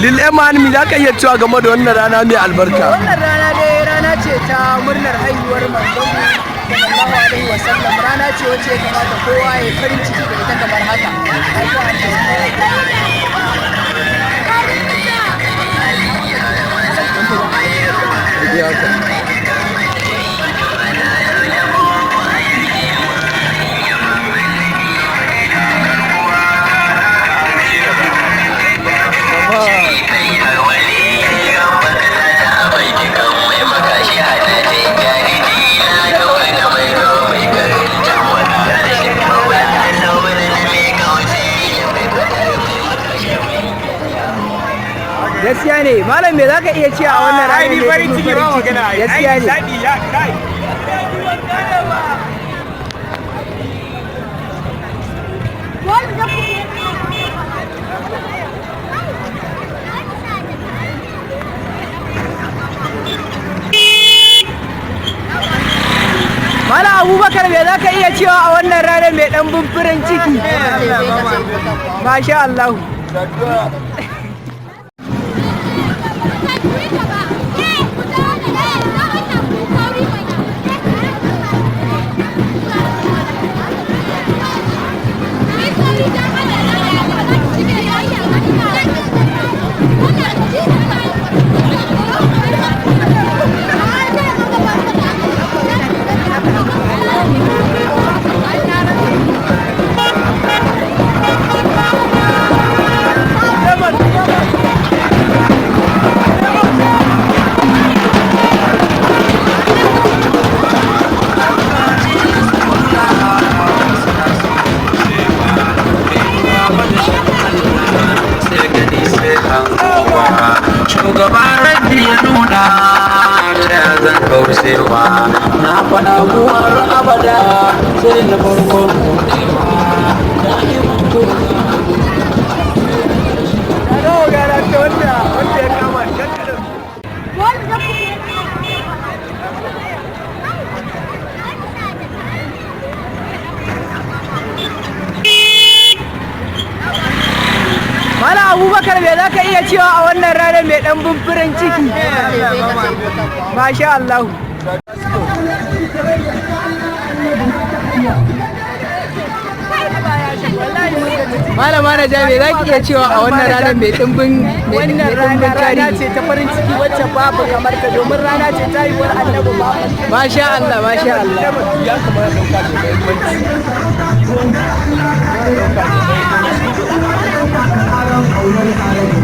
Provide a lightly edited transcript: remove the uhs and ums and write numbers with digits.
Lil Eman, me za ka iya cewa game da wannan rana mai albarka? Wannan rana dai rana ce ta murnar haihuwar manzon sallallahu alaihi wasallam. Rana ce wacce ya kamata kowa ya farin ciki da ita kamar haka. Haihuwar Annabi. Gaskiya ne. Malam, me za ka iya cewa a wannan rana Ai ni mai farin ɗumbin ciki ba magana. Ai Gaskiya ne. Nishaɗi ya kai. Malam Abubakar, me za ka iya cewa a wannan rana mai ɗumbin farin ciki? Masha Allah. Sai gani sai hangowa, shugaban rabbi ya nuna ta zan kaucewa. Na faɗa kuwar abada sai na farkon buɗewa na yi mutu. Gara ta wanda ya kama kankanin. Malam Abubakar, me za ka iya cewa a wannan rana mai ɗumbin farin ciki? Masha Allah. Malama Naja, me za ki iya cewa a wannan ranar mai ɗimbin mai Wannan ɗimbin rana rana tarihi? ce ta farin ciki wacce babu kamar ta, domin rana ce ta haihuwar Annabi Muhammad. Masha Allah, masha Allah. Ya kamata ɗauka da muhimmanci. Ɗauka da muhimmanci.